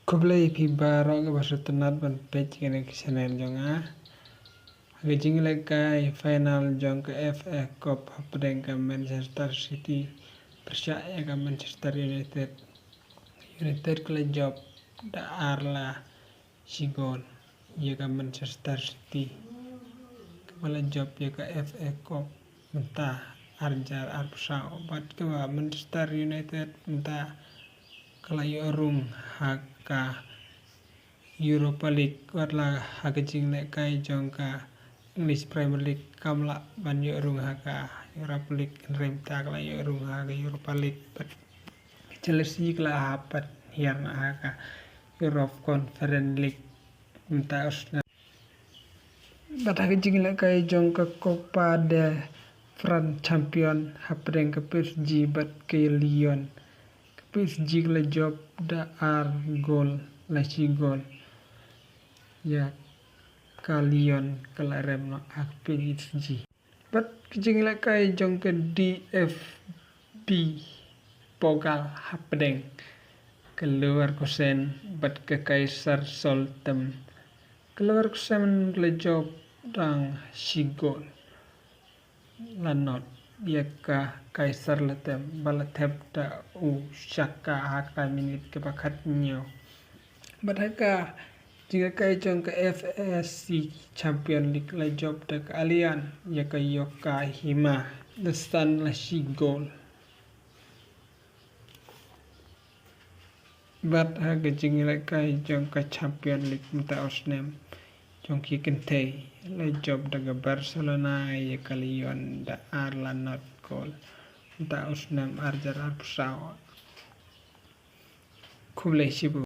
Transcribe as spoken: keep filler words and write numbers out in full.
Khublei phi baroh kiba sngewtynnat ban peit kane ka channel jong nga. Ha ka jinglehkai final jong ka F A Cup hapdeng ka Manchester City pyrshah ïa ka Manchester United. United ka la jop da ar la shi gol ïa ka Manchester City, kaba la jop ïa ka F A Cup mynta ar hajar arphew saw, bad kaba Manchester United mynta ka la ïoh rung ha ka Europa League, wat la ha ka jinglehkai jong ka English Premier League kam lah ban ïoh rung ha ka Europa League, hynrei mynta ka la ïoh rung ha ka Europa League. Bad Chelsea ka la hap ban hiar noh ha ka Europa Conference League mynta u snem. Bad ha ka jinglehkai jong ka Copa de France Champion hapdeng ka P S G bad ka Lyon, ka P S G ka la jop da ar gol la shi gol ïa ka Lyon, ka la rem noh ha ka P S G. Bad ka jinglehkai jong ka D F B Pokal hapdeng ka Leverkusen bad ka Kaiserslautern, ka Leverkusen ka la jop da shi gol la nod ïa ka Kaiserslautern, ba la thep da u Xhaka ha ka minit kaba khathynñiew. Bad ha ka jinglehkai jong ka F A C Champion League la jop da ka Allianz ïa ka Yokohama da san la shi gol. Bad ha ka jinglehkai jong ka Champion League mynta u snem jong ki kynthei la jop da ka Barcelona ïa ka Lyon da ar la nod gol mynta u snem ar hajar arphew saw. Khublei shibun.